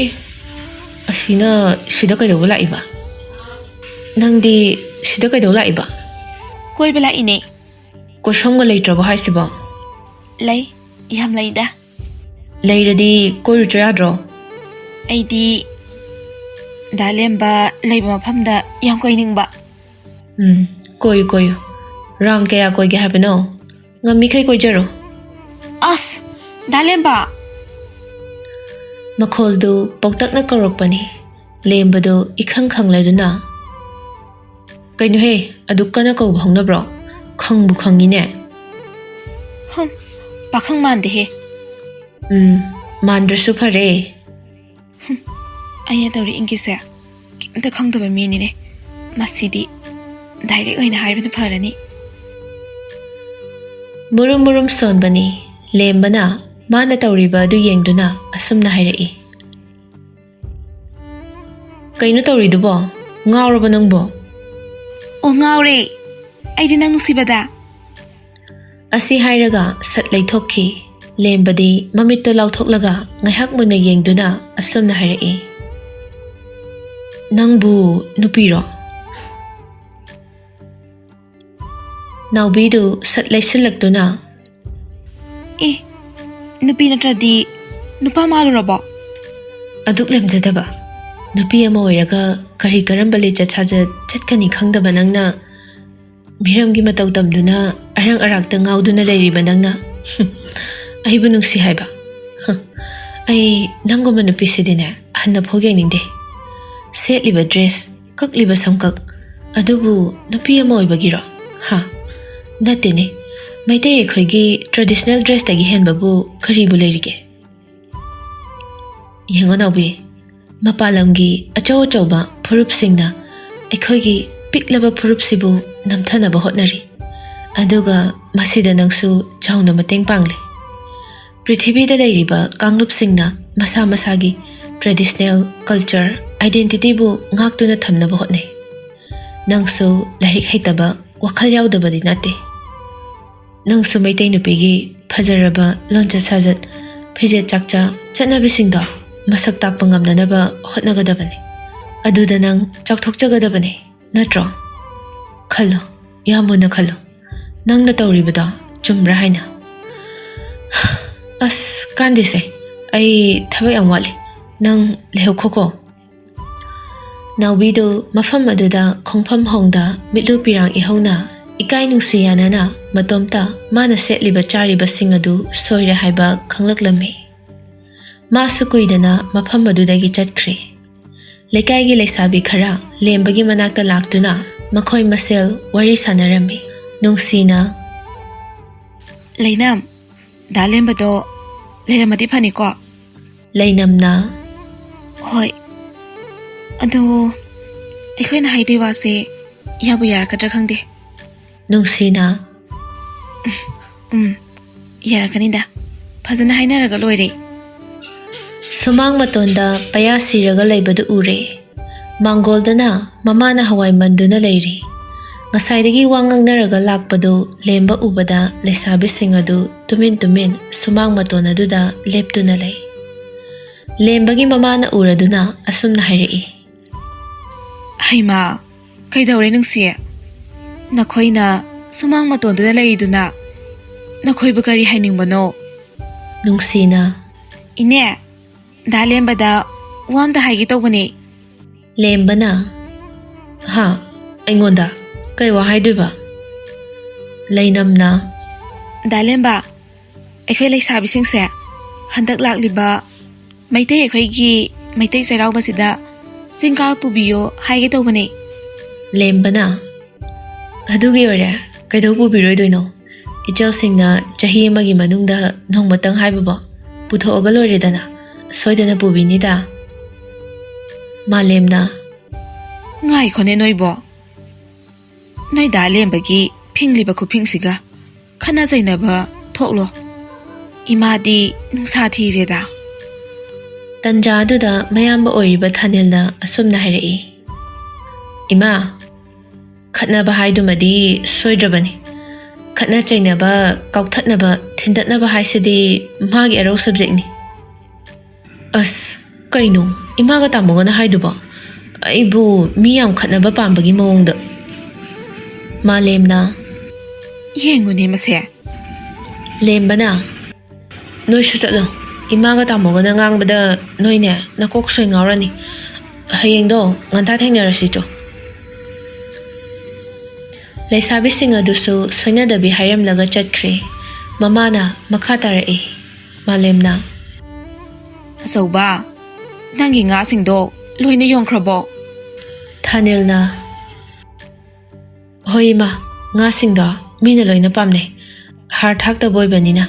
"ꯑꯦ, ꯑꯁꯤꯅ ꯁꯤꯗ ꯀꯩꯗꯧꯕ ꯂꯥꯛꯏꯕ? ꯅꯪꯗꯤ ꯁꯤꯗ ꯀꯩꯗꯧ ꯂꯥꯛꯏꯕ?" "ꯀꯣꯏꯕ ꯂꯥꯛꯏꯅꯦ꯫" "ꯀꯣꯏꯐꯝꯒ ꯂꯩꯇ꯭ꯔꯕꯣ ꯍꯥꯏꯁꯤꯕꯣ?" "ꯂꯩ, ꯌꯥꯝ ꯂꯩꯗ꯫" "ꯂꯩꯔꯗꯤ ꯀꯣꯏꯔꯨꯆꯣ ꯌꯥꯗ꯭ꯔꯣ?" "ꯑꯩꯗꯤ ꯗꯥ ꯂꯦꯝꯕ ꯂꯩꯕ ꯃꯐꯝꯗ ꯌꯥꯝ ꯀꯣꯏꯅꯤꯡꯕ꯫" "ꯎꯝ, ꯀꯣꯏꯌꯨ, ꯀꯣꯏꯌꯨ꯫ ꯔꯥꯎꯟ ꯀꯌꯥ ꯀꯣꯏꯒꯦ ꯍꯥꯏꯕꯅꯣ? ꯉꯝꯃꯤꯈꯩ ꯀꯣꯏꯖꯔꯣ꯫" "ꯑꯁ, ꯗꯥ ꯂꯦꯝꯕ!" ꯃꯈꯣꯜꯗꯨ ꯄꯣꯛꯇꯛꯅ ꯀꯧꯔꯛꯄꯅꯤ꯫ ꯂꯦꯝꯕꯗꯨ ꯏꯈꯪ ꯈꯪꯂꯗꯨꯅ, "ꯀꯩꯅꯣꯍꯦ, ꯑꯗꯨꯛ ꯀꯟꯅ ꯀꯧꯕ ꯍꯧꯅꯕ꯭ꯔꯣ? ꯈꯪꯕꯨ ꯈꯪꯉꯤꯅꯦ꯫" "ꯍꯨꯝ, ꯄꯥꯈꯪ ꯃꯥꯟꯗꯦꯍꯦ꯫" "ꯎꯝ, ꯃꯥꯟꯗ꯭ꯔꯁꯨ ꯐꯔꯦ꯫" "ꯍꯨꯝ, ꯑꯩꯅ ꯇꯧꯔꯤ ꯏꯪꯒꯤꯠꯁꯦ ꯀꯩꯝꯇ ꯈꯪꯗꯕ ꯃꯤꯅꯤꯅꯦ꯫ ꯃꯁꯤꯗꯤ ꯗꯥꯏꯔꯦꯛ ꯑꯣꯏꯅ ꯍꯥꯏꯕꯅ ꯐꯔꯅꯤ꯫" ꯃꯨꯔꯨꯝ ꯃꯨꯔꯨꯝ ꯁꯣꯟꯕꯅꯤ꯫ ꯂꯦꯝꯕꯅ ꯃꯥꯅ ꯇꯧꯔꯤꯕ ꯑꯗꯨ ꯌꯦꯡꯗꯨꯅ ꯑꯁꯨꯝꯅ ꯍꯥꯏꯔꯛꯏ, "ꯀꯩꯅꯣ ꯇꯧꯔꯤꯗꯨꯕꯣ? ꯉꯥꯎꯔꯕ ꯅꯪꯕꯣ?" "ꯑꯣ, ꯉꯥꯎꯔꯦ꯫ ꯑꯩꯗꯤ ꯅꯪ ꯅꯨꯡꯁꯤꯕꯗ ꯑꯁꯤ ꯍꯥꯏꯔꯒ ꯁꯠ ꯂꯩꯊꯣꯛꯈꯤ꯫ ꯂꯦꯝꯕꯗꯤ ꯃꯃꯤꯠꯇꯣ ꯂꯥꯎꯊꯣꯛꯂꯒ ꯉꯥꯏꯍꯥꯛ ꯃꯨꯟꯅ ꯌꯦꯡꯗꯨꯅ ꯑꯁꯨꯝꯅ ꯍꯥꯏꯔꯛꯏ, "ꯅꯪꯕꯨ ꯅꯨꯄꯤꯔꯣ?" ꯅꯥꯎꯕꯤꯗꯨ ꯁꯠ ꯂꯩꯁꯤꯜꯂꯛꯇꯨꯅ, "ꯑꯦ, ꯅꯨꯄꯤ ꯅꯠꯇ꯭ꯔꯗꯤ ꯅꯨꯄꯥ ꯃꯥꯜꯂꯨꯔꯕꯣ?" ꯑꯗꯨꯛ ꯂꯦꯝꯖꯗꯕ ꯅꯨꯄꯤ ꯑꯃ ꯑꯣꯏꯔꯒ ꯀꯔꯤ ꯀꯔꯝꯕ ꯂꯤꯆꯠ ꯁꯥꯖꯠ ꯆꯠꯀꯅꯤ ꯈꯪꯗꯕ ꯅꯪꯅ ꯃꯤꯔꯝꯒꯤ ꯃꯇꯧ ꯇꯝꯗꯨꯅ ꯑꯔꯪ ꯑꯔꯥꯛꯇ ꯉꯥꯎꯗꯨꯅ ꯂꯩꯔꯤꯕ ꯅꯪꯅ ꯑꯩꯕꯨ ꯅꯨꯡꯁꯤ ꯍꯥꯏꯕ? ꯑꯩ ꯅꯪꯒꯨꯝꯕ ꯅꯨꯄꯤꯁꯤꯗꯤꯅꯦ ꯍꯟꯅ ꯐꯥꯎ ꯌꯦꯡꯅꯤꯡꯗꯦ꯫ ꯁꯦꯠꯂꯤꯕ ꯗ꯭ꯔꯦꯁ, ꯀꯛꯂꯤꯕ ꯁꯝꯀꯛ, ꯑꯗꯨꯕꯨ ꯅꯨꯄꯤ ꯑꯃ ꯑꯣꯏꯕꯒꯤꯔꯣ? ꯍꯥ? ꯅꯠꯇꯦꯅꯦ, ꯃꯩꯇꯩ ꯑꯩꯈꯣꯏꯒꯤ ꯇ꯭ꯔꯦꯗꯤꯁꯅꯦꯜ ꯗ꯭ꯔꯦꯁꯇꯒꯤ ꯍꯦꯟꯕꯕꯨ ꯀꯔꯤꯕꯨ ꯂꯩꯔꯤꯒꯦ? ꯌꯦꯡꯉꯣ ꯅꯥꯎꯕꯤ, ꯃꯄꯥꯟ ꯂꯝꯒꯤ ꯑꯆꯧ ꯑꯆꯧꯕ ꯐꯨꯔꯨꯞꯁꯤꯡꯅ ꯑꯩꯈꯣꯏꯒꯤ ꯄꯤꯛꯂꯕ ꯐꯨꯔꯨꯞꯁꯤꯕꯨ ꯅꯝꯊꯅꯕ ꯍꯣꯠꯅꯔꯤ, ꯑꯗꯨꯒ ꯃꯁꯤꯗ ꯅꯪꯁꯨ ꯆꯥꯎꯅ ꯃꯇꯦꯡ ꯄꯥꯡꯂꯤ꯫ ꯄ꯭ꯔꯤꯊꯤꯕꯤꯗ ꯂꯩꯔꯤꯕ ꯀꯥꯡꯂꯨꯞꯁꯤꯡꯅ ꯃꯁꯥ ꯃꯁꯥꯒꯤ ꯇ꯭ꯔꯦꯗꯤꯁꯅꯦꯜ ꯀꯜꯆꯔ, ꯑꯥꯏꯗꯦꯟꯇꯤꯇꯤꯕꯨ ꯉꯥꯛꯇꯨꯅ ꯊꯝꯅꯕ ꯍꯣꯠꯅꯩ꯫ ꯅꯪꯁꯨ ꯂꯥꯏꯔꯤꯛ ꯍꯩꯇꯕ, ꯋꯥꯈꯜ ꯌꯥꯎꯗꯕꯗꯤ ꯅꯠꯇꯦ꯫ ꯅꯪꯁꯨ ꯃꯩꯇꯩ ꯅꯨꯄꯤꯒꯤ ꯐꯖꯔꯕ ꯂꯣꯟꯆꯠ ꯁꯥꯖꯠ, ꯐꯤꯖꯦꯠ ꯆꯥꯛꯆꯥ, ꯆꯠꯅꯕꯤꯁꯤꯡꯗꯣ ꯃꯁꯛ ꯇꯥꯛꯄ ꯉꯝꯅꯅꯕ ꯍꯣꯠꯅꯒꯗꯕꯅꯤ꯫ ꯑꯗꯨꯗ ꯅꯪ ꯆꯥꯎꯊꯣꯛꯆꯒꯗꯕꯅꯤ, ꯅꯠꯇ꯭ꯔꯣ? ꯈꯜꯂꯣ, ꯌꯥꯝ ꯃꯨꯟꯅ ꯈꯜꯂꯣ꯫ ꯅꯪꯅ ꯇꯧꯔꯤꯕꯗꯣ ꯆꯨꯝꯕ꯭ꯔꯥ ꯍꯥꯏꯅ꯫ ꯑꯁ, ꯀꯥꯟꯗꯦꯁꯦ, ꯑꯩ ꯊꯕꯛ ꯌꯥꯝ ꯋꯥꯠꯂꯤ꯫ ꯅꯪ ꯂꯩꯍꯧꯈꯣꯀꯣ꯫ ꯅꯥꯎꯕꯤꯗꯨ ꯃꯐꯝ ꯑꯗꯨꯗ ꯈꯣꯡꯐꯝ ꯍꯣꯡꯗ ꯃꯤꯠꯂꯨ ꯄꯤꯔꯥꯡ ꯏꯍꯧꯅ ꯏꯀꯥꯏ ꯅꯨꯡꯁꯤ ꯌꯥꯅꯅ ꯃꯇꯣꯝꯇ ꯃꯥꯅ ꯁꯦꯠꯂꯤꯕ ꯆꯥꯔꯤꯕꯁꯤꯡ ꯑꯗꯨ ꯁꯣꯏꯔꯦ ꯍꯥꯏꯕ ꯈꯪꯂꯛꯂꯝꯃꯤ꯫ ꯃꯥꯁꯨ ꯀꯨꯏꯗꯅ ꯃꯐꯝ ꯑꯗꯨꯗꯒꯤ ꯆꯠꯈ꯭ꯔꯦ꯫ ꯂꯩꯀꯥꯏꯒꯤ ꯂꯩꯁꯥꯕꯤ ꯈꯔ ꯂꯦꯝꯕꯒꯤ ꯃꯅꯥꯛꯇ ꯂꯥꯛꯇꯨꯅ ꯃꯈꯣꯏ ꯃꯁꯦꯜ ꯋꯥꯔꯤ ꯁꯥꯟꯅꯔꯝꯃꯤ꯫ ꯅꯨꯡꯁꯤꯅ, "ꯂꯩꯅꯥꯝ, ꯗꯥ ꯂꯦꯝꯕꯗꯣ ꯂꯩꯔꯝꯃꯗꯤ ꯐꯅꯤꯀꯣ?" ꯂꯩꯅꯝꯅ, "ꯍꯣꯏ, ꯑꯗꯣ ꯑꯩꯈꯣꯏꯅ ꯍꯥꯏꯗꯣꯏ ꯋꯥꯁꯦ ꯌꯥꯕꯨ ꯌꯥꯔꯛꯀꯗ꯭ꯔꯥ ꯈꯪꯗꯦ꯫" ꯅꯨꯡꯁꯤꯅ, "ꯎꯝ, ꯌꯥꯔꯛꯀꯅꯤꯗ, ꯐꯖꯅ ꯍꯥꯏꯅꯔꯒ ꯂꯣꯏꯔꯦ꯫" ꯁꯨꯃꯥꯡ ꯃꯇꯣꯟꯗ ꯄꯌꯥ ꯁꯤꯔꯒ ꯂꯩꯕꯗꯨ ꯎꯔꯦ꯫ ꯃꯥꯡꯒꯣꯜꯗꯅ ꯃꯃꯥꯅ ꯍꯋꯥꯏ ꯃꯟꯗꯨꯅ ꯂꯩꯔꯤ꯫ ꯉꯁꯥꯏꯗꯒꯤ ꯋꯥ ꯉꯥꯡꯅꯔꯒ ꯂꯥꯛꯄꯗꯨ ꯂꯦꯝꯕ ꯎꯕꯗ ꯂꯩꯁꯥꯕꯤꯁꯤꯡ ꯑꯗꯨ ꯇꯨꯃꯤꯟ ꯇꯨꯃꯤꯟ ꯁꯨꯃꯥꯡ ꯃꯇꯣꯟ ꯑꯗꯨꯗ ꯂꯦꯞꯇꯨꯅ ꯂꯩ꯫ ꯂꯦꯝꯕꯒꯤ ꯃꯃꯥꯅ ꯎꯔꯗꯨꯅ ꯑꯁꯨꯝꯅ ꯍꯥꯏꯔꯛꯏ꯫ "ꯍꯩꯃꯥ, ꯀꯩꯗꯧꯔꯦ ꯅꯨꯡꯁꯤ? ꯅꯈꯣꯏꯅ ꯁꯨꯃꯥꯡ ꯃꯇꯣꯟꯗꯨꯗ ꯂꯩꯔꯤꯗꯨꯅ ꯅꯈꯣꯏꯕꯨ ꯀꯔꯤ ꯍꯥꯏꯅꯤꯡꯕꯅꯣ?" ꯅꯨꯡꯁꯤꯅ, "ꯏꯅꯦ, ꯗꯥ ꯂꯦꯝꯕꯗ ꯋꯥ ꯑꯝꯇ ꯍꯥꯏꯒꯦ ꯇꯧꯕꯅꯦ꯫" ꯂꯦꯝꯕꯅ, "ꯍꯥ? ꯑꯩꯉꯣꯟꯗ? ꯀꯩ ꯋꯥ ꯍꯥꯏꯗꯣꯏꯕ?" ꯂꯩꯅꯝꯅ, "ꯗꯥ ꯂꯦꯝꯕ, ꯑꯩꯈꯣꯏ ꯂꯩꯁꯥꯕꯤꯁꯤꯡꯁꯦ ꯍꯟꯗꯛ ꯂꯥꯛꯂꯤꯕ ꯃꯩꯇꯩ, ꯑꯩꯈꯣꯏꯒꯤ ꯃꯩꯇꯩ ꯆꯩꯔꯥꯎꯕꯁꯤꯗ ꯆꯤꯡ ꯀꯥꯕ ꯄꯨꯕꯤꯌꯣ ꯍꯥꯏꯒꯦ ꯇꯧꯕꯅꯦ꯫" ꯂꯦꯝꯕꯅ, "ꯑꯗꯨꯒꯤ ꯑꯣꯏꯔꯦ, ꯀꯩꯗꯧ ꯄꯨꯕꯤꯔꯣꯏꯗꯣꯏꯅꯣ? ꯏꯆꯜꯁꯤꯡꯅ ꯆꯍꯤ ꯑꯃꯒꯤ ꯃꯅꯨꯡꯗ ꯅꯣꯡꯃꯇꯪ ꯍꯥꯏꯕꯕꯣ? ꯄꯨꯊꯣꯛꯑꯒ ꯂꯣꯏꯔꯦꯗꯅ, ꯁꯣꯏꯗꯅ ꯄꯨꯕꯤꯅꯤꯗ꯫" ꯃꯥꯂꯦꯝꯅ, "ꯉꯥꯏꯈꯣꯅꯦ ꯅꯣꯏꯕꯣ, ꯅꯣꯏ ꯗꯥ ꯂꯦꯝꯕꯒꯤ ꯐꯤꯡꯂꯤꯕ ꯈꯨꯐꯤꯡꯁꯤꯒ ꯈꯠꯅ ꯆꯩꯅꯕ ꯊꯣꯛꯂꯣ꯫ ꯏꯃꯥꯗꯤ ꯅꯨꯡꯁꯥ ꯊꯤꯔꯦꯗ꯫" ꯇꯟꯖꯥ ꯑꯗꯨꯗ ꯃꯌꯥꯝꯕ ꯑꯣꯏꯔꯤꯕ ꯊꯥꯅꯤꯜꯅ ꯑꯁꯨꯝꯅ ꯍꯥꯏꯔꯛꯏ꯫ "ꯏꯃꯥ, ꯈꯠꯅꯕ ꯍꯥꯏꯗꯨꯃꯗꯤ ꯁꯣꯏꯗ꯭ꯔꯕꯅꯤ꯫ ꯈꯠꯅ ꯆꯩꯅꯕ, ꯀꯥꯎꯊꯠꯅꯕ, ꯊꯤꯟꯗꯠꯅꯕ ꯍꯥꯏꯁꯤꯗꯤ ꯃꯥꯒꯤ ꯑꯔꯧ ꯁꯕꯖꯦꯛꯅꯤ꯫" "ꯑꯁ, ꯀꯩꯅꯣ ꯏꯃꯥꯒ ꯇꯥꯃꯣꯒꯅ ꯍꯥꯏꯗꯨꯕꯣ? ꯑꯩꯕꯨ ꯃꯤ ꯌꯥꯝ ꯈꯠꯅꯕ ꯄꯥꯝꯕꯒꯤ ꯃꯑꯣꯡꯗ꯫" ꯃꯥꯂꯦꯝꯅ, "ꯌꯦꯡꯉꯨꯅꯦ ꯃꯁꯦ꯫" ꯂꯦꯝꯕꯅ, "ꯅꯣꯏꯁꯨ ꯆꯠꯂꯣ꯫ ꯏꯃꯥꯒ ꯇꯥꯃꯣꯒꯅ ꯉꯥꯡꯕꯗ ꯅꯣꯏꯅꯦ ꯅꯀꯣꯛ ꯁꯣꯏ ꯉꯥꯎꯔꯅꯤ꯫ ꯍꯌꯦꯡꯗꯣ ꯉꯟꯇꯥ ꯊꯦꯡꯅꯔꯁꯤ ꯆꯣ꯫" ꯂꯩꯁꯥꯕꯤꯁꯤꯡ ꯑꯗꯨꯁꯨ ꯁꯣꯏꯅꯗꯕꯤ ꯍꯥꯏꯔꯝꯂꯒ ꯆꯠꯈ꯭ꯔꯦ꯫ ꯃꯃꯥꯅ ꯃꯈꯥ ꯇꯥꯔꯛꯏ꯫ ꯃꯥꯂꯦꯝꯅ, "ꯑꯆꯧꯕ, ꯅꯪꯒꯤ ꯉꯥꯁꯤꯡꯗꯣ ꯂꯣꯏꯅ ꯌꯣꯟꯈ꯭ꯔꯕꯣ?" ꯊꯥꯅꯤꯜꯅ, "ꯍꯣꯏ ꯏꯃꯥ, ꯉꯥꯁꯤꯡꯗꯣ ꯃꯤꯅ ꯂꯣꯏꯅ ꯄꯥꯝꯅꯩ꯫ ꯍꯥꯔ ꯊꯥꯛꯇꯕ ꯑꯣꯏꯕꯅꯤꯅ꯫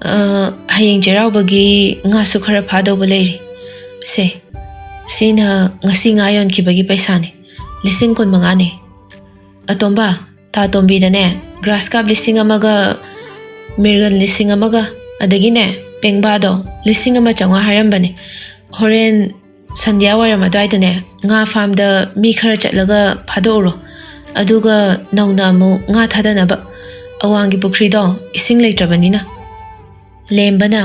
ꯑ, ꯍꯌꯦꯡ ꯆꯩꯔꯥꯎꯕꯒꯤ ꯉꯥꯁꯨ ꯈꯔ ꯐꯥꯗꯧꯕ ꯂꯩꯔꯤ꯫ ꯁꯦ, ꯁꯤꯅ ꯉꯁꯤ ꯉꯥ ꯌꯣꯟꯈꯤꯕꯒꯤ ꯄꯩꯁꯥꯅꯤ꯫ ꯂꯤꯁꯤꯡ ꯀꯨꯟ ꯃꯉꯥꯅꯤ꯫ ꯑꯇꯣꯝꯕ, ꯇꯥ ꯇꯣꯝꯕꯤꯗꯅꯦ ꯒ꯭ꯔꯥꯁ ꯀꯥꯞ ꯂꯤꯁꯤꯡ ꯑꯃꯒ, ꯃꯤꯔꯒꯟ ꯂꯤꯁꯤꯡ ꯑꯃꯒ, ꯑꯗꯒꯤꯅꯦ ꯄꯦꯡꯕꯥꯗꯣ ꯂꯤꯁꯤꯡ ꯑꯃ ꯆꯥꯝꯃꯉꯥ ꯍꯥꯏꯔꯝꯕꯅꯦ꯫ ꯍꯣꯔꯦꯟ ꯁꯟꯙ꯭ꯌꯥ ꯋꯥꯏꯔꯝ ꯑꯗꯨꯋꯥꯏꯗꯅꯦ ꯉꯥ ꯐꯥꯝꯗ ꯃꯤ ꯈꯔ ꯆꯠꯂꯒ ꯐꯥꯗꯣꯛꯎꯔꯣ꯫ ꯑꯗꯨꯒ ꯅꯧꯅ ꯑꯃꯨꯛ ꯉꯥ ꯊꯥꯗꯅꯕ ꯑꯋꯥꯡꯒꯤ ꯄꯨꯈ꯭ꯔꯤꯗꯣ ꯏꯁꯤꯡ ꯂꯩꯇ꯭ꯔꯕꯅꯤꯅ꯫ ꯂꯦꯝꯕꯅ,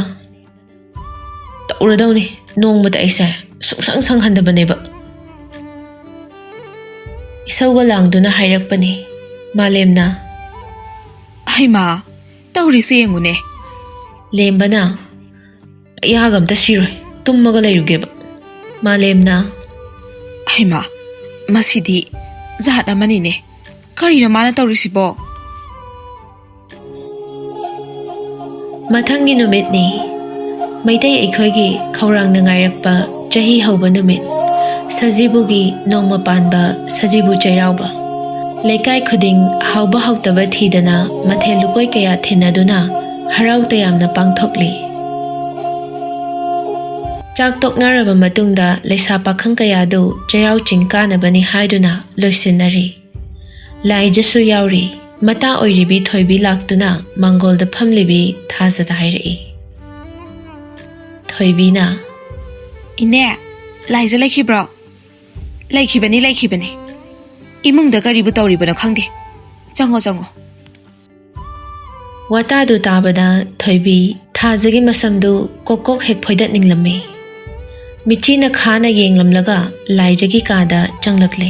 "ꯇꯧꯔꯗꯧꯅꯤ, ꯅꯣꯡꯃꯇ ꯑꯩꯁꯦ ꯁꯨꯡꯁꯪ ꯁꯪꯍꯟꯗꯕꯅꯦꯕ"꯫ ꯏꯁꯧꯒ ꯂꯥꯡꯗꯨꯅ ꯍꯥꯏꯔꯛꯄꯅꯤ꯫ ꯃꯥꯂꯦꯝꯅ, "ꯍꯩꯃꯥ, ꯇꯧꯔꯤꯁꯦ ꯌꯦꯡꯉꯨꯅꯦ"꯫ ꯂꯦꯝꯕꯅ, "ꯑꯌꯥꯒ ꯑꯝꯇ ꯁꯤꯔꯣꯏ, ꯇꯨꯝꯃꯒ ꯂꯩꯔꯨꯒꯦꯕ"꯫ ꯃꯥꯂꯦꯝꯅ, "ꯍꯩꯃꯥ, ꯃꯁꯤꯗꯤ ꯖꯥꯠ ꯑꯃꯅꯤꯅꯦ, ꯀꯔꯤꯅꯣ ꯃꯥꯅ ꯇꯧꯔꯤꯁꯤꯕꯣ?" ꯃꯊꯪꯒꯤ ꯅꯨꯃꯤꯠꯅꯤ꯫ ꯃꯩꯇꯩ ꯑꯩꯈꯣꯏꯒꯤ ꯈꯧꯔꯥꯡꯅ ꯉꯥꯏꯔꯛꯄ ꯆꯍꯤ ꯍꯧꯕ ꯅꯨꯃꯤꯠ, ꯁꯖꯤꯕꯨꯒꯤ ꯅꯣꯡꯃ ꯄꯥꯟꯕ ꯁꯖꯤꯕꯨ ꯆꯩꯔꯥꯎꯕ꯫ ꯂꯩꯀꯥꯏ ꯈꯨꯗꯤꯡ ꯍꯥꯎꯕ ꯍꯥꯎꯇꯕ ꯊꯤꯗꯅ ꯃꯊꯦꯜ ꯂꯨꯀꯣꯏ ꯀꯌꯥ ꯊꯤꯟꯅꯗꯨꯅ ꯍꯔꯥꯎ ꯇꯌꯥꯝꯅ ꯄꯥꯡꯊꯣꯛꯂꯤ꯫ ꯆꯥꯛ ꯇꯣꯛꯅꯔꯕ ꯃꯇꯨꯡꯗ ꯂꯩꯁꯥ ꯄꯥꯈꯪ ꯀꯌꯥꯗꯨ ꯆꯩꯔꯥꯎ ꯆꯤꯡ ꯀꯥꯅꯕꯅꯤ ꯍꯥꯏꯗꯨꯅ ꯂꯣꯏꯁꯤꯟꯅꯔꯤ꯫ ꯂꯥꯏꯖꯁꯨ ꯌꯥꯎꯔꯤ꯫ ꯃꯇꯥ ꯑꯣꯏꯔꯤꯕꯤ ꯊꯣꯏꯕꯤ ꯂꯥꯛꯇꯨꯅ ꯃꯥꯡꯒꯣꯜꯗ ꯐꯝꯂꯤꯕꯤ ꯊꯥꯖꯗ ꯍꯥꯏꯔꯛꯏ꯫ ꯊꯣꯏꯕꯤꯅ, "ꯏꯅꯦ, ꯂꯥꯏꯖ ꯂꯩꯈꯤꯕ꯭ꯔꯣ?" "ꯂꯩꯈꯤꯕꯅꯤ, ꯂꯩꯈꯤꯕꯅꯤ꯫ ꯏꯃꯨꯡꯗ ꯀꯔꯤꯕꯨ ꯇꯧꯔꯤꯕꯅꯣ ꯈꯪꯗꯦ꯫ ꯆꯪꯉꯣ, ꯆꯪꯉꯣ"꯫ ꯋꯥꯇꯥꯗꯨ ꯇꯥꯕꯗ ꯊꯣꯏꯕꯤ ꯊꯥꯖꯒꯤ ꯃꯁꯝꯗꯨ ꯀꯣꯛ ꯀꯣꯛ ꯍꯦꯛ ꯐꯣꯏꯗꯠꯅꯤꯡꯂꯝꯃꯤ꯫ ꯃꯤꯠꯆꯤꯅ ꯈꯥꯅ ꯌꯦꯡꯂꯝꯂꯒ ꯂꯥꯏꯖꯒꯤ ꯀꯥꯗ ꯆꯪꯂꯛꯂꯦ꯫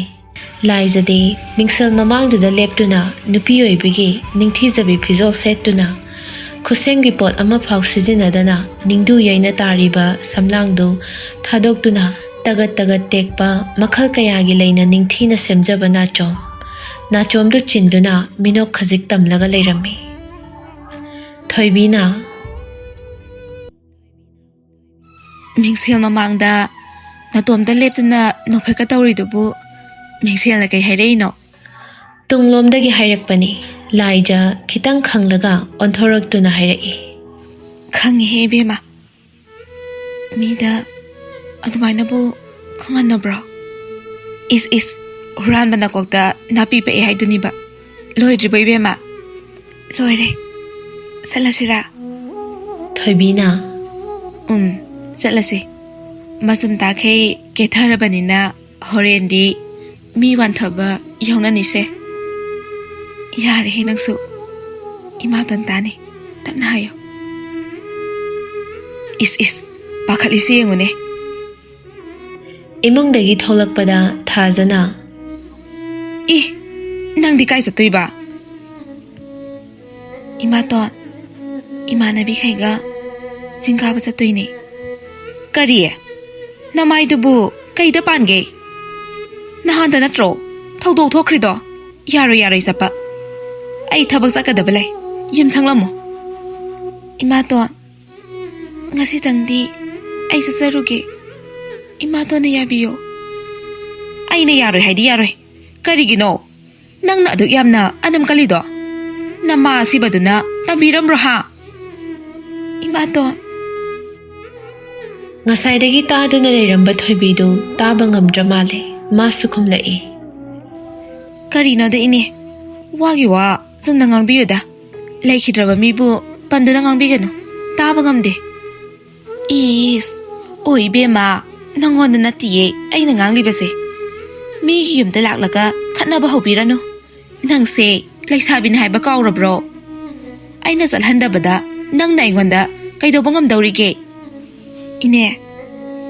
ꯂꯥꯏꯖꯗꯤ ꯃꯤꯡꯁꯦꯜ ꯃꯃꯥꯡꯗꯨꯗ ꯂꯦꯞꯇꯨꯅ ꯅꯨꯄꯤ ꯑꯣꯏꯕꯒꯤ ꯅꯤꯡꯊꯤꯖꯕꯤ ꯐꯤꯖꯣꯜ ꯁꯦꯠꯇꯨꯅ, ꯈꯨꯠꯁꯦꯝꯒꯤ ꯄꯣꯠ ꯑꯃꯐꯥꯎ ꯁꯤꯖꯤꯟꯅꯗꯅ ꯅꯤꯡꯗꯨ ꯌꯩꯅ ꯇꯥꯔꯤꯕ ꯁꯝꯂꯥꯡꯗꯨ ꯊꯥꯗꯣꯛꯇꯨꯅ, ꯇꯒꯠ ꯇꯒꯠ ꯇꯦꯛꯄ ꯃꯈꯜ ꯀꯌꯥꯒꯤ ꯂꯩꯅ ꯅꯤꯡꯊꯤꯅ ꯁꯦꯝꯖꯕ ꯅꯥꯆꯣꯝ, ꯅꯥꯆꯣꯝꯗꯨ ꯆꯤꯟꯗꯨꯅ ꯃꯤꯅꯣꯛ ꯈꯖꯤꯛ ꯇꯝꯂꯒ ꯂꯩꯔꯝꯃꯤ꯫ ꯊꯣꯏꯕꯤꯅ, "ꯃꯤꯡꯁꯦꯜ ꯃꯃꯥꯡꯗ ꯅꯇꯣꯝꯇ ꯂꯦꯞꯇꯨꯅ ꯅꯣꯛꯐꯦꯠꯀ ꯇꯧꯔꯤꯗꯨꯕꯨ ꯃꯤꯡꯁꯦꯜꯅ ꯀꯩ ꯍꯥꯏꯔꯛꯏꯅꯣ?" ꯇꯨꯡꯂꯣꯝꯗꯒꯤ ꯍꯥꯏꯔꯛꯄꯅꯤ꯫ ꯂꯥꯏꯖ ꯈꯤꯇꯪ ꯈꯪꯂꯒ ꯑꯣꯟꯊꯣꯔꯛꯇꯨꯅ ꯍꯥꯏꯔꯛꯏ꯫ "ꯈꯪꯉꯤꯍꯦ ꯏꯕꯦꯝꯃ, ꯃꯤꯗ ꯑꯗꯨꯃꯥꯏꯅꯕꯨ ꯈꯪꯍꯟꯅꯕ꯭ꯔꯣ? ꯏꯁ ꯏꯁ, ꯍꯨꯔꯥꯟꯕ ꯅꯀꯣꯛꯇ ꯅꯥꯄꯤ ꯄꯛꯑꯦ ꯍꯥꯏꯗꯨꯅꯤꯕ꯫ ꯂꯣꯏꯗ꯭ꯔꯤꯕꯣ ꯏꯕꯦꯝꯃ?" "ꯂꯣꯏꯔꯦ꯫ ꯆꯠꯂꯁꯤꯔꯥ?" ꯊꯣꯏꯕꯤꯅ, "ꯎꯝ, ꯆꯠꯂꯁꯤ꯫ ꯃꯆꯨꯝ ꯇꯥꯈꯩ ꯀꯦꯊꯔꯕꯅꯤꯅ ꯍꯣꯔꯦꯟꯗꯤ ꯃꯤ ꯋꯥꯟꯊꯕ ꯌꯧꯅꯅꯤꯁꯦ꯫ ꯌꯥꯔꯦꯍꯦ ꯅꯪꯁꯨ꯫ ꯏꯃꯥꯇꯣꯟ ꯇꯥꯅꯤ꯫ ꯇꯞꯅ ꯍꯥꯏꯌꯣ꯫ ꯏꯁ ꯏꯁ, ꯄꯥꯈꯠꯂꯤꯁꯤ ꯌꯦꯡꯉꯨꯅꯦ꯫ ꯏꯃꯨꯡꯗꯒꯤ ꯊꯣꯛꯂꯛꯄꯗ ꯊꯥꯖꯅ, "ꯏ, ꯅꯪꯗꯤ ꯀꯥꯏ ꯆꯠꯇꯣꯏꯕ?" "ꯏꯃꯥꯇꯣꯟ, ꯏꯃꯥꯟꯅꯕꯤꯈꯩꯒ ꯆꯤꯡ ꯀꯥꯕ ꯆꯠꯇꯣꯏꯅꯦ꯫" "ꯀꯔꯤ? ꯅꯃꯥꯏꯗꯨꯕꯨ ꯀꯩꯗ ꯄꯥꯟꯒꯦ? ꯅꯍꯥꯟꯗ ꯅꯠꯇ꯭ꯔꯣ ꯊꯧꯗꯣꯛ ꯊꯣꯛꯈ꯭ꯔꯤꯗꯣ? ꯌꯥꯔꯣꯏ, ꯌꯥꯔꯣꯏ ꯆꯠꯄ꯫ ꯑꯩ ꯊꯕꯛ ꯆꯠꯀꯗꯕ ꯂꯩ꯫ ꯌꯨꯝ ꯁꯪꯂꯝꯃꯣ꯫" "ꯏꯃꯥꯇꯣꯟ, ꯉꯁꯤꯇꯪꯗꯤ ꯑꯩ ꯆꯠꯆꯔꯨꯒꯦ꯫ ꯏꯃꯥꯇꯣꯟꯅ ꯌꯥꯕꯤꯌꯣ꯫" "ꯑꯩꯅ ꯌꯥꯔꯣꯏ ꯍꯥꯏꯗꯤ ꯌꯥꯔꯣꯏ꯫ ꯀꯔꯤꯒꯤꯅꯣ ꯅꯪꯅ ꯑꯗꯨꯛ ꯌꯥꯝꯅ ꯑꯅꯝ ꯀꯜꯂꯤꯗꯣ? ꯅꯃꯥ ꯑꯁꯤꯕꯗꯨꯅ ꯇꯝꯕꯤꯔꯝꯕ꯭ꯔꯣ ꯍꯥ?" "ꯏꯃꯥꯇꯣꯟ꯫" ꯉꯁꯥꯏꯗꯒꯤ ꯇꯥꯗꯨꯅ ꯂꯩꯔꯝꯕ ꯊꯣꯏꯕꯤꯗꯨ ꯇꯥꯕ ꯉꯝꯗ꯭ꯔ ꯃꯥꯜꯂꯦ꯫ ꯃꯥꯁꯨ ꯈꯨꯝꯂꯛꯏ꯫ "ꯀꯔꯤꯅꯣꯗ ꯏꯅꯦ, ꯋꯥꯒꯤ ꯋꯥ ꯆꯨꯝꯅ ꯉꯥꯡꯕꯤꯌꯨꯗ꯫ ꯂꯩꯈꯤꯗ꯭ꯔꯕ ꯃꯤꯕꯨ ꯄꯟꯗꯨꯅ ꯉꯥꯡꯕꯤꯒꯅꯨ, ꯇꯥꯕ ꯉꯝꯗꯦ꯫" "ꯏꯁ, ꯑꯣ ꯏꯕꯦꯝꯃ, ꯅꯪꯉꯣꯟꯗ ꯅꯠꯇꯤꯌꯦ ꯑꯩꯅ ꯉꯥꯡꯂꯤꯕꯁꯦ꯫ ꯃꯤꯒꯤ ꯌꯨꯝꯗ ꯂꯥꯛꯂꯒ ꯈꯠꯅꯕ ꯍꯧꯕꯤꯔꯅꯨ꯫ ꯅꯪꯁꯦ ꯂꯩꯁꯥꯕꯤꯅꯤ ꯍꯥꯏꯕ ꯀꯥꯎꯔꯕ꯭ꯔꯣ? ꯑꯩꯅ ꯆꯠꯍꯟꯗꯕꯗ ꯅꯪꯅ ꯑꯩꯉꯣꯟꯗ ꯀꯩꯗꯧꯕ ꯉꯝꯗꯧꯔꯤꯒꯦ?" "ꯏꯅꯦ,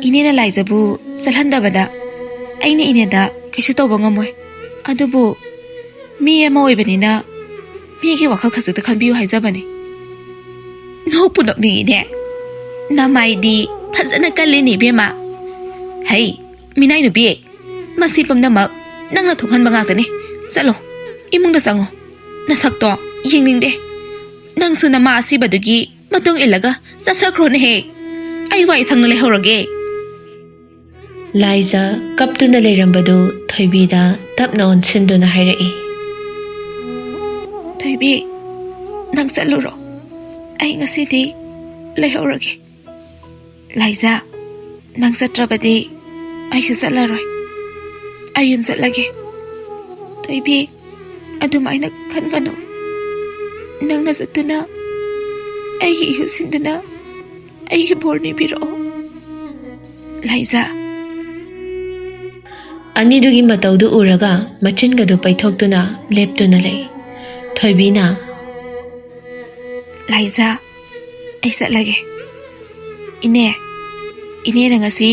ꯏꯅꯦꯅ ꯂꯥꯏꯖꯕꯨ ꯆꯠꯍꯟꯗꯕꯗ ꯑꯩꯅ ꯏꯅꯦꯗ ꯀꯩꯁꯨ ꯇꯧꯕ ꯉꯝꯃꯣꯏ꯫ ꯑꯗꯨꯕꯨ ꯃꯤ ꯑꯃ ꯑꯣꯏꯕꯅꯤꯅ ꯃꯤꯒꯤ ꯋꯥꯈꯜ ꯈꯖꯤꯛꯇ ꯈꯟꯕꯤꯌꯨ ꯍꯥꯏꯖꯕꯅꯤ꯫" "ꯅꯣꯛꯄꯨ ꯅꯣꯛꯅꯤꯡꯉꯤꯅꯦ꯫ ꯅꯃꯥꯏꯗꯤ ꯐꯖꯅ ꯀꯜꯂꯤꯅꯦ ꯏꯕꯦꯝꯃ꯫ ꯍꯩ, ꯃꯤꯅꯥꯏ ꯅꯨꯄꯤ, ꯃꯁꯤ ꯄꯨꯝꯅꯃꯛ ꯅꯪꯅ ꯊꯣꯛꯍꯟꯕ ꯉꯥꯛꯇꯅꯤ꯫ ꯆꯠꯂꯣ, ꯏꯃꯨꯡꯗ ꯆꯪꯉꯣ꯫ ꯅꯁꯛꯇꯣ ꯌꯦꯡꯅꯤꯡꯗꯦ꯫ ꯅꯪꯁꯨ ꯅꯃꯥ ꯑꯁꯤꯕꯗꯨꯒꯤ ꯃꯇꯨꯡ ꯏꯜꯂꯒ ꯆꯠꯆꯈ꯭ꯔꯣꯅꯦꯍꯦ꯫ ꯑꯩ ꯋꯥꯏ ꯁꯪꯅ ꯂꯩꯍꯧꯔꯒꯦ꯫" ꯂꯥꯏꯖ ꯀꯞꯇꯨꯅ ꯂꯩꯔꯝꯕꯗꯨ ꯊꯣꯏꯕꯤꯗ ꯇꯞꯅ ꯑꯣꯟꯁꯤꯟꯗꯨꯅ ꯍꯥꯏꯔꯛꯏ꯫ "ꯊꯣꯏꯕꯤ, ꯅꯪ ꯆꯠꯂꯨꯔꯣ꯫ ꯑꯩ ꯉꯁꯤꯗꯤ ꯂꯩꯍꯧꯔꯒꯦ꯫ ꯂꯥꯏꯖ, ꯅꯪ ꯆꯠꯇ꯭ꯔꯕꯗꯤ ꯑꯩꯁꯨ ꯆꯠꯂꯔꯣꯏ꯫ ꯑꯩ ꯌꯨꯝ ꯆꯠꯂꯒꯦ꯫" "ꯊꯣꯏꯕꯤ, ꯑꯗꯨꯃꯥꯏꯅ ꯈꯟꯒꯅꯨ꯫ ꯅꯪꯅ ꯆꯠꯇꯨꯅ ꯑꯩꯒꯤ ꯏꯍꯨꯠ ꯁꯤꯟꯗꯨꯅ ꯑꯩꯒꯤ ꯕꯣꯔ ꯅꯤꯕꯤꯔꯛꯑꯣ꯫" "ꯂꯥꯏꯖ꯫" ꯑꯅꯤꯗꯨꯒꯤ ꯃꯇꯧꯗꯨ ꯎꯔꯒ ꯃꯆꯤꯟꯒꯗꯨ ꯄꯩꯊꯣꯛꯇꯨꯅ ꯂꯦꯞꯇꯨꯅ ꯂꯩ꯫ ꯊꯣꯏꯕꯤꯅ, "ꯂꯥꯏꯖꯥ, ꯑꯩ ꯆꯠꯂꯒꯦ꯫ ꯏꯅꯦ, ꯏꯅꯦꯅ ꯉꯁꯤ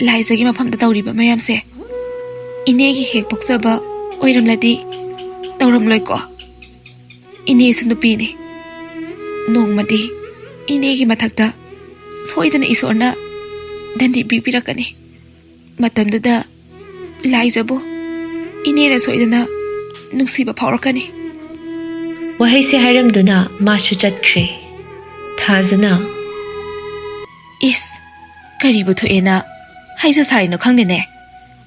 ꯂꯥꯏꯖꯥꯒꯤ ꯃꯐꯝꯗ ꯇꯧꯔꯤꯕ ꯃꯌꯥꯝꯁꯦ ꯏꯅꯦꯒꯤ ꯍꯦꯛ ꯄꯣꯛꯆꯕ ꯑꯣꯏꯔꯝꯂꯗꯤ ꯇꯧꯔꯝꯂꯣꯏꯀꯣ? ꯏꯅꯦꯁꯨ ꯅꯨꯄꯤꯅꯤ꯫ ꯅꯣꯡꯃꯗꯤ ꯏꯅꯦꯒꯤ ꯃꯊꯛꯇ ꯁꯣꯏꯗꯅ ꯏꯁꯣꯔꯅ ꯗꯟꯗꯤ ꯄꯤꯕꯤꯔꯛꯀꯅꯤ꯫ ꯃꯇꯝꯗꯨꯗ ꯂꯥꯏꯖꯥꯕꯨ ꯏꯅꯦꯅ ꯁꯣꯏꯗꯅ ꯅꯨꯡꯁꯤꯕ ꯐꯥꯎꯔꯛꯀꯅꯤ"꯫ ꯋꯥꯍꯩꯁꯦ ꯍꯥꯏꯔꯝꯗꯨꯅ ꯃꯥꯁꯨ ꯆꯠꯈ꯭ꯔꯦ꯫ ꯊꯥꯖꯅ, "ꯏꯁ, ꯀꯔꯤꯕꯨ ꯊꯣꯛꯑꯦꯅ ꯍꯥꯏꯖ ꯁꯥꯔꯤꯅꯣ ꯈꯪꯗꯦꯅꯦ꯫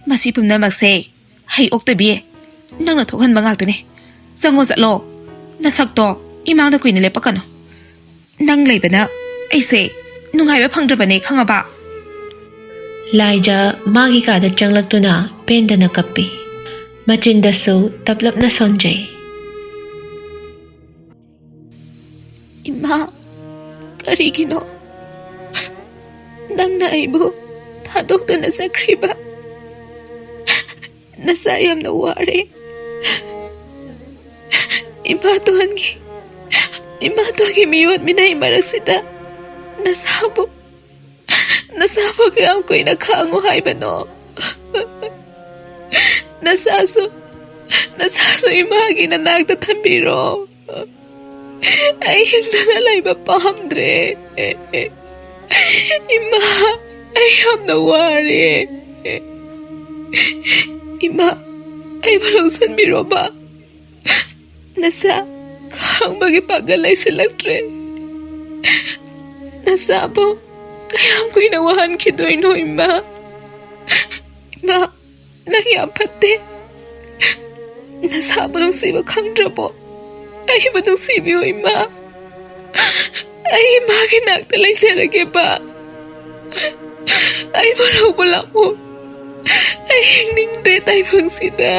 ꯃꯁꯤ ꯄꯨꯝꯅꯃꯛꯁꯦ ꯍꯩ ꯑꯣꯛꯇꯕꯤ, ꯅꯪꯅ ꯊꯣꯛꯍꯟꯕ ꯉꯥꯛꯇꯅꯦ꯫ ꯆꯪꯉꯣ ꯆꯠꯂꯣ, ꯅꯁꯛꯇꯣ ꯏꯃꯥꯡꯗ ꯀꯨꯏꯅ ꯂꯦꯞꯄꯛꯀꯅꯨ꯫ ꯅꯪ ꯂꯩꯕꯅ ꯑꯩꯁꯦ ꯅꯨꯡꯉꯥꯏꯕ ꯐꯪꯗ꯭ꯔꯕꯅꯦ, ꯈꯪꯉꯕ?" ꯂꯥꯏꯖꯥ ꯃꯥꯒꯤ ꯀꯥꯗ ꯆꯪꯂꯛꯇꯨꯅ ꯄꯦꯟꯗꯅ ꯀꯞꯄꯤ꯫ ꯃꯆꯤꯟꯗꯁꯨ ꯇꯞꯂꯞꯅ ꯁꯣꯟꯖꯩ꯫ "ꯏꯃꯥ, ꯀꯔꯤꯒꯤꯅꯣ ꯅꯪꯅ ꯑꯩꯕꯨ ꯊꯥꯗꯣꯛꯇꯨꯅ ꯆꯠꯈ꯭ꯔꯤꯕ? ꯅꯁꯥ ꯌꯥꯝꯅ ꯋꯥꯔꯦ꯫ ꯏꯃꯥꯇꯣꯟꯒꯤ, ꯏꯃꯥꯇꯣꯟꯒꯤ ꯃꯤꯑꯣꯠ ꯃꯤꯅꯩ ꯃꯔꯛꯁꯤꯗ ꯅꯁꯥꯕꯨ, ꯅꯁꯥꯕꯨ ꯀꯌꯥꯝ ꯀꯨꯏꯅ ꯈꯥꯡꯉꯨ ꯍꯥꯏꯕꯅꯣ? ꯅꯁꯥꯁꯨ, ꯅꯁꯥꯁꯨ ꯏꯃꯥꯒꯤ ꯅꯅꯥꯛꯇ ꯊꯝꯕꯤꯔꯣ꯫ ꯑꯩ ꯍꯤꯡꯗꯅ ꯂꯩꯕ ꯄꯥꯝꯗ꯭ꯔꯦ꯫ ꯏꯃꯥ, ꯑꯩ ꯌꯥꯝꯅ ꯋꯥꯔꯦ꯫ ꯏꯃꯥ, ꯑꯩꯕꯨ ꯂꯧꯁꯤꯟꯕꯤꯔꯣꯕ꯫ ꯅꯁꯥ ꯈꯥꯡꯕꯒꯤ ꯄꯥꯡꯒꯜ ꯂꯩꯁꯤꯜꯂꯛꯇ꯭ꯔꯦ꯫ ꯅꯁꯥꯕꯨ ꯀꯌꯥꯝ ꯀꯨꯏꯅ ꯋꯥꯍꯟꯈꯤꯗꯣꯏꯅꯣ, ꯏꯃꯥ? ꯏꯃꯥ, ꯅꯪ ꯌꯥꯝ ꯐꯠꯇꯦ꯫ ꯅꯁꯥꯕꯨ ꯅꯨꯡꯁꯤꯕ ꯈꯪꯗ꯭ꯔꯕꯣ? ꯑꯩꯕꯨ ꯅꯨꯡꯁꯤꯕꯤꯌꯨ, ꯏꯃꯥ꯫ ꯑꯩ ꯏꯃꯥꯒꯤ ꯅꯥꯛꯇ ꯂꯩꯖꯔꯒꯦꯕ꯫ ꯑꯩꯕꯨ ꯂꯧꯕ ꯂꯥꯛꯑꯣ꯫ ꯑꯩ ꯍꯤꯡꯅꯤꯡꯗ꯭ꯔꯦ ꯇꯥꯏꯕꯪꯁꯤꯗ꯫